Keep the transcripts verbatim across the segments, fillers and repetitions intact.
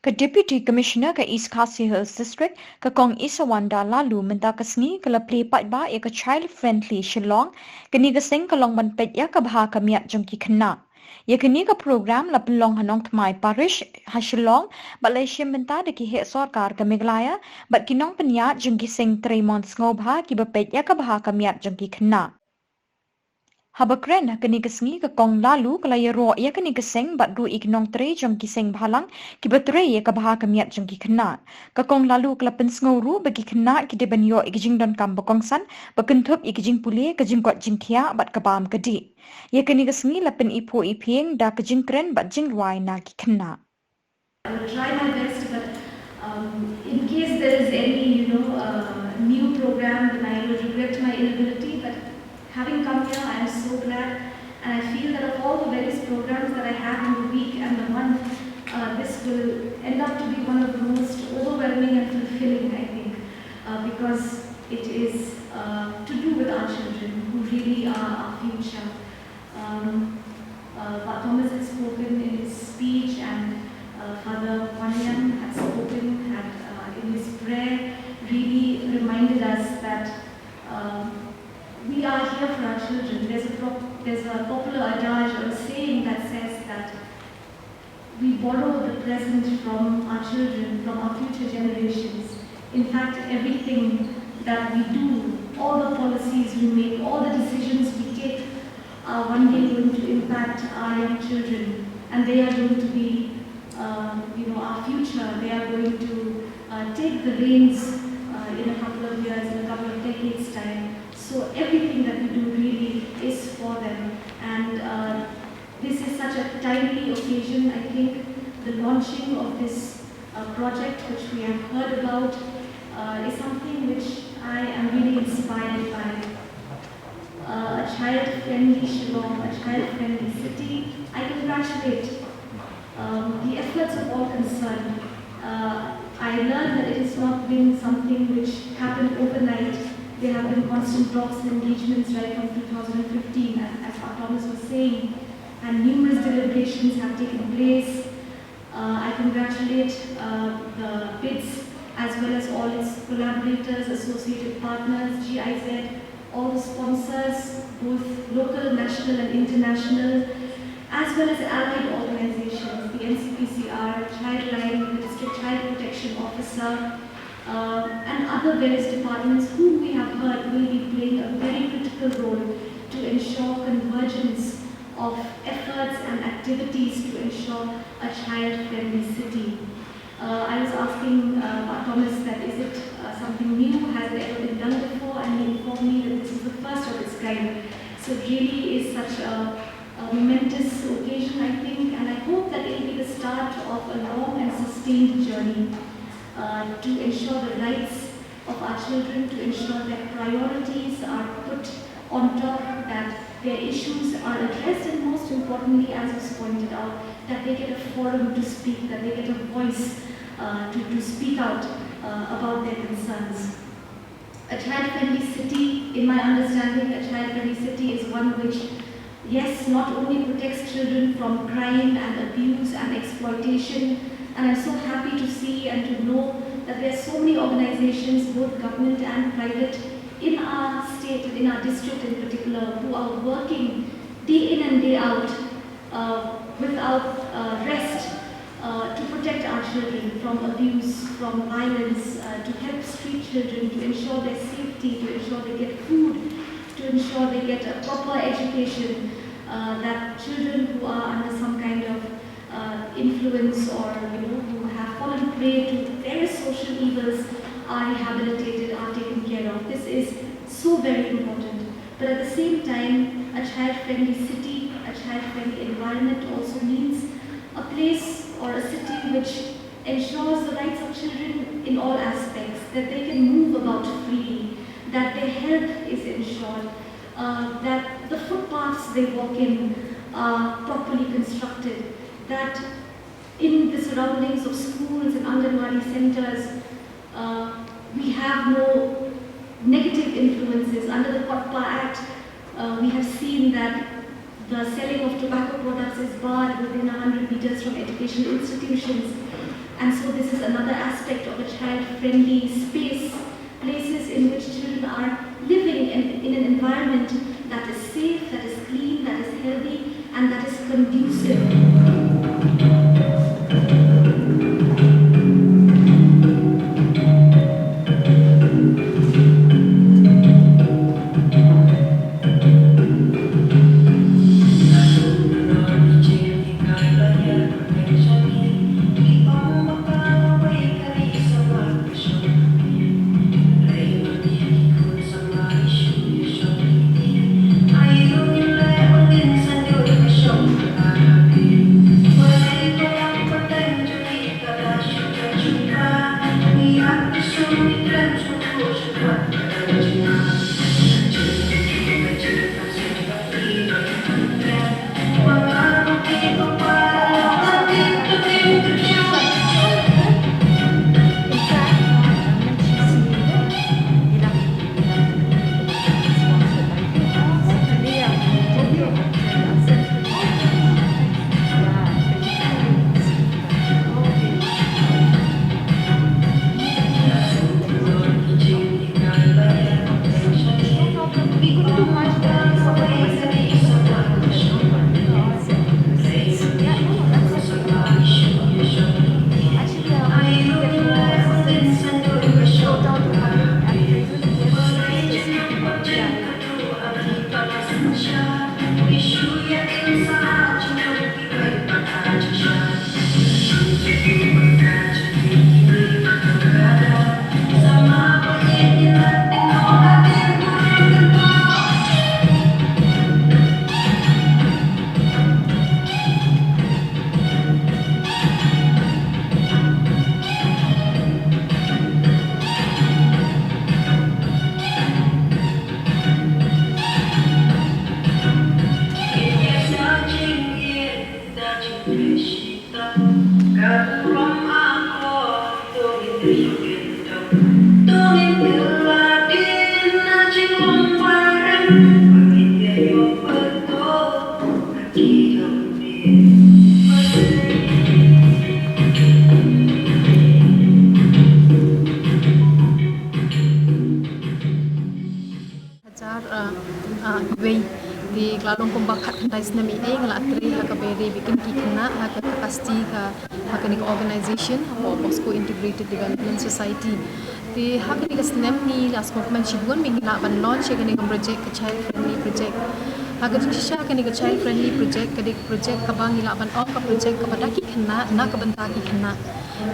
Ka Deputy Commissioner ka East Khasi Hills District, ka Kong Isawanda Laloo, mynta ka sngi ka la plie paidbah ïa ka Child Friendly Shillong. Kane ka seng ka long ban peit ïa ka bha ka miat jong ki khynnah. Ïa kane ka program la pynlong ha Nongthymmai Parish ha Shillong, bad la ïashim bynta da ki heh sorkar ka Meghalaya bad ki nongpynïaid jong ki seng trei mon sngewbha kiba peit ïa ka bha ka miat jong ki khynnah. Haba kren ha kane ka sngi, ka Kong Laloo ka la ïaroh ïa kane ka seng bad ruh ïa ki nongtrei jong ki seng bhalang kiba trei ïa ka bha ka miat jong ki khynnah. Ka Kong Laloo ka la pynsngew ruh ba ki khynnah ki dei ban ïoh ïa ki jingdonkam ba kongsan, ba kynthup ïa ki jingpule, ka jingkoit jingkhiah bad ka bam ka dih. Ïa kane ka sngi la pyniphuh iphieng da ka jingkren bad jingrwai na ki khynnah. I will try my best, but um, in case there is any, you know, uh, new program, then I will regret my inability. But having come here, I am so glad, and I feel that of all the various programs that I have in the week and the month, uh, this will end up to be one of the most overwhelming and fulfilling, I think, uh, because it is uh, to do with our children, who really are our future. Um, uh, Father Thomas had spoken in his speech, and uh, Father Wanniang had spoken, had uh, in his prayer, really reminded us that um, we are here for our children. There's a, pro- there's a popular adage or a saying that says that we borrow the present from our children, from our future generations. In fact, everything that we do, all the policies we make, all the decisions we take, are one day going to impact our young children, and they are going to be, uh, you know, our future. They are going to uh, take the reins uh, in a couple of years, in a couple of decades' time. So everything that we do really is for them, and uh, this is such a timely occasion. I think the launching of this uh, project, which we have heard about, uh, is something which I am really inspired by. Uh, a child-friendly Shillong, a child-friendly city. I congratulate um, the efforts of all concerned. Uh, I learned that it has not been something which happened overnight. There have been constant talks and engagements right from two thousand fifteen, as, as Father Thomas was saying, and numerous deliberations have taken place. Uh, I congratulate uh, the bids as well as all its collaborators, associated partners, G I Z, all the sponsors, both local, national and international, as well as allied organizations, the N C P C R, Childline, the District Child Protection Officer, uh, and other various departments whom we have heard will be playing a very critical role to ensure convergence of efforts and activities to ensure a child-friendly city. Uh, I was asking uh, Father Thomas that is it uh, something new, has it ever been done before, and he informed me that this is the first of its kind. So it really is such a, a momentous occasion, I think, and I hope that it will be the start of a long and sustained journey uh, to ensure the rights of our children, to ensure that priorities are put on top, that their issues are addressed, and most importantly, as was pointed out, that they get a forum to speak, that they get a voice uh, to, to speak out uh, about their concerns. A child-friendly city, in my understanding, a child-friendly city is one which, yes, not only protects children from crime and abuse and exploitation, and I'm so happy to see and to know that there are so many organizations, both government and private, in our state and in our district in particular, who are working day in and day out uh, without uh, rest uh, to protect our children from abuse, from violence, uh, to help street children, to ensure their safety, to ensure they get food, to ensure they get a proper education, uh, that children who are under some kind of uh, influence or you know who have fallen prey to various social evils are rehabilitated, are taken care of. This is so very important. But at the same time, a child-friendly city, a child-friendly environment also means a place or a city which ensures the rights of children in all aspects, that they can move about freely, that their health is ensured, uh, that the footpaths they walk in are properly constructed, that in the surroundings of schools and Anganwadi centers, uh, we have no negative influences. Under the POTPA Act, uh, we have seen that the selling of tobacco products is barred within one hundred meters from educational institutions. And so this is another aspect of a child-friendly space, places in which children are living in, in an environment that is safe, that is clean, that is healthy, and that is conducive. Hajar, ah, ah, wei. Te ka la long kumba khatkhyndai snem ïa nga la trei ha kaba ïadei bad ki khynnah ha ka capacity ka, ha kane ka organization hapoh Bosco Integrated Development Society. Te ha kane ka snem ngi la sngewkmen shibun ba ngi lah ban launch ïa kane ka project, ka child friendly project. Ha ka jingshisha kane ka child friendly project ka dei ka project kaba ngi lah ban ong ka project kaba da ki khynnah na ka bynta ki khynnah.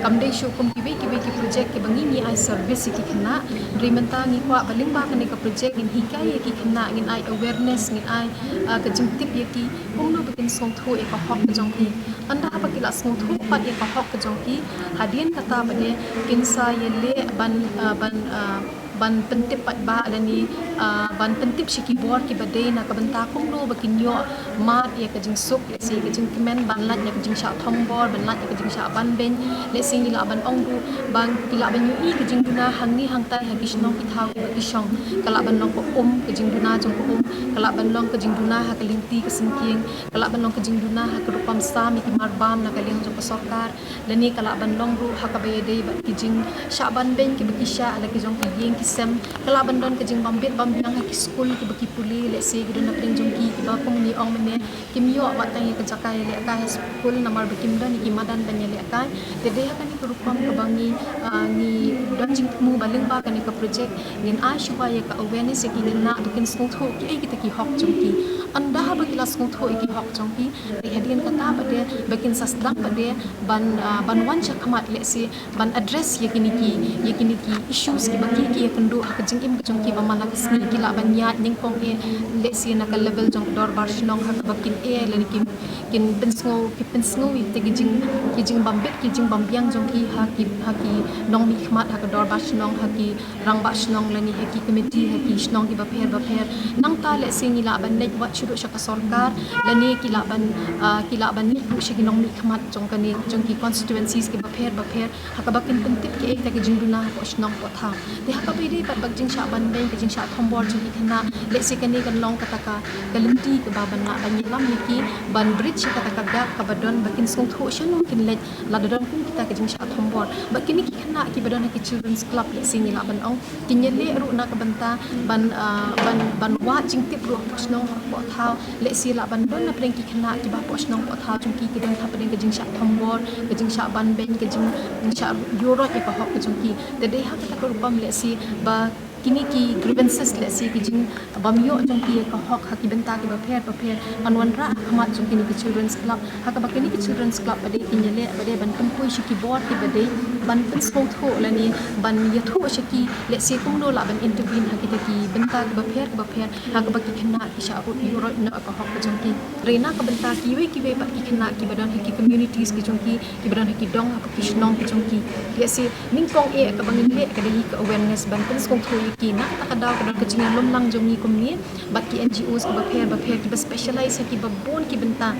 Kam dei shuh kum kiwei kiwei ki project kiba ngi, ngi ai service ïa ki khynnah. Hynrei mynta ngi kwah ba lyngba kane ka project ngin hikai ïa ki khynnah, ngin ai awareness, ngin ai, ah, ka jingtip ïa ki kumno ba kin sngewthuh ïa ka hok ka jong ki. Ynda haba ki la sngewthuh pat ïa ka hok ka jong ki, hadien kata pat de kin sa ïaleh ban, ah, ban, ah, ban pyntip paidbah lane, ah, ban pyntip sha ki bor kiba dei na ka bynta kumno ba kin ïoh mad ïa ka jingsuk, lehse ka jingkmen ban lait na ka jingshah thombor, ban lait na ka jingshah banbeiñ. Lehse ngi lah ban ong ruh ba ki lah ban ïohi ka jingduna hangne hangtai ha ki shnong ki thaw kiba ki shong. Ka lah ban long ka um, ka jingduna jong ka um, ka lah ban long ka jingduna ha ka lynti ka syngkien, ka lah ban long ka jingduna ha ka rukom sam ïa ki marbam na ka liang jong ka sorkar. Lane ka lah ban long ruh ha kaba ïadei bad ki jingshah banbeiñ kiba ki shah ha la ki jong ki ïing ki sem. Ka lah ban don ka jingbym bit bym biang ha ki skul kiba ki pule, lehse ki don na pdeng jong ki kiba kum ngi ong mynne kim ïoh wat tang ïa ka jaka ïalehkai ha skul namar ba kim don ïa ki madan ban ïalehkai. Te dei ha kane ka rukom kaba ngi, ah, ngi don jingthmu ba lyngba kane ka project ngin ai shuwa ïa ka awareness ïa ki khynnah ba kin sngewthuh kiei kita ki hok jong ki. Ynda haba ki la sngewthuh ïa ki hok jong ki, te hadien kata pat de ba kin sa sdang pat de ban, ah, ban wan shakhmat, lehse ban address ïa kine ki, ïa kine ki issues kiba ki, ki ïakynduh ha ka jingim ka jong ki ba man la ka sngi. Ki lah ban ïaid nyngkong eh, lehse na ka level jong ka dorbar shnong ha kaba kin eh lane kin, kin pynsngew, ki pynsngew ïa kita ki jing, ki jingbym bit ki jingbym biang jong ki ha ki, ha ki nongmihkhmat ha ka dorbar shnong, ha ki rangbah shnong lane ha ki committee ha ki shnong kiba pher bapher. Nangta lehse ngi lah ban leit wat shuh sha ka sorkar lane ki lah ban, ah, ki lah ban leit ruh sha ki nongmihkhmat jong kane, jong ki constituencies kiba pher bapher ha kaba kin pyntip kiei kita ki jingduna hapoh shnong hapoh thaw. Te ha kaba ïadei bad ka jingshah banbeiñ, ka jingshah thombor jong ki khynnah, lehse kane kan long kata ka, ka lynti kaba ban lah ban ïalam ïa ki, ban bridge ïa kata ka gap kaba don ba kin sngewthuh shano kin leit lada don kum kita ki jingshah thombor. Bad kine ki khynnah kiba don ha ki Children's Club, lehse ngi lah ban ong, kin ïaleh ruh na ka bynta ban, ah, ban, ban wad jingtip ruh hapoh shnong hapoh thaw. Lehse lah ban don na pdeng ki khynnah kiba hapoh shnong hapoh thaw jong ki ki don hapdeng ka jingshah thombor, ka jingshah banbeiñ, ka jing, jingshah ïuhroit ïa ka hok ka jong ki. Te dei ha kata ka rukom lehse ba kine ki grievances, lehse ki jingbymïoh jong ki ïa ka hok ha ki bynta kiba pher ba pher, ngan wanrah ha khmat jong kine ki Children's Club, ha kaba kine ki Children's Club ba dei kin ïaleh, ba dei ban pynpoi sha ki bor kiba dei ban pynsngewthuh lane ban ïathuh sha ki, lehse kumno lah ban intervene ha kita ki bynta kiba pher kiba pher, ha kaba ki khynnah ki shah ïuhroit noh ka hok ka jong ki. Hynrei na ka bynta kiwei kiwei pat ki khynnah kiba don ha ki communities ki jong ki, kiba don ha ki dong, ha ki shnong ki jong ki, lehse nyngkong eh kaba ngin leh ka dei hi ka awareness, ban pynsngewthuh ïa ki. Na kata ka daw ka don ka jingïalumlang jong ngi kumne bad ki N G Os kiba pher ba pher kiba specialize ha kiba bun ki bynta.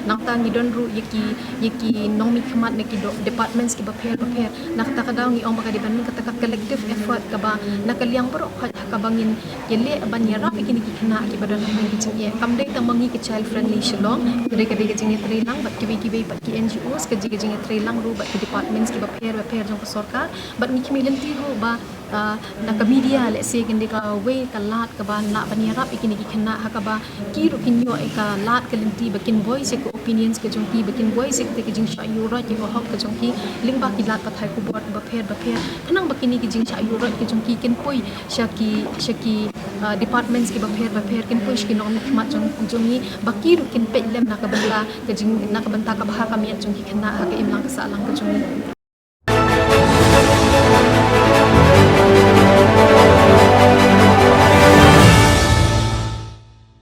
Nangta ngi don ruh ïa ki, ïa ki nongmihkhmat na ki do-, departments kiba pher ba pher. Na kata ka daw ngi ong ba ka dei ban don kata ka collective effort kaba na ka liang baroh khoit ha kaba ngin ïaleh ban ïarap ïa kine ki khynnah kiba don ha ki jingeh. Kam dei tang ma ngi ka Child Friendly Shillong, ka dei, ka dei ka jingïatreilang bad kiwei kiwei pat ki N G Os, ka dei ka jingïatreilang ruh bad ki departments kiba pher ba pher jong ka sorkar. Bad ngi khmih lynti ruh ba, ah, na ka media, lehse kan dei kawei ka lad kaba lah ban ïarap ïa kine ki khynnah ha kaba ki ruh kin ïoh ïa ka lad ka lynti ba kin voice ïa ka opinions ka jong ki, ba kin voice ïa ka jingshah ïuhroit ïa ka hok ka jong ki lyngba ki lad pathai khubor kiba pher ba pher, khnang ba kine ki jingshah ïuhroit ka jong ki kin poi sha ki, sha ki, ah, departments kiba pher ba pher, kin poi sha ki nongmihkhmat jong, jong ngi, ba ki ruh kin peit lem na ka bynta ka jing, na ka bynta ka bha ka miat jong ki khynnah ha ka imlang ka sahlang ka jong ngi.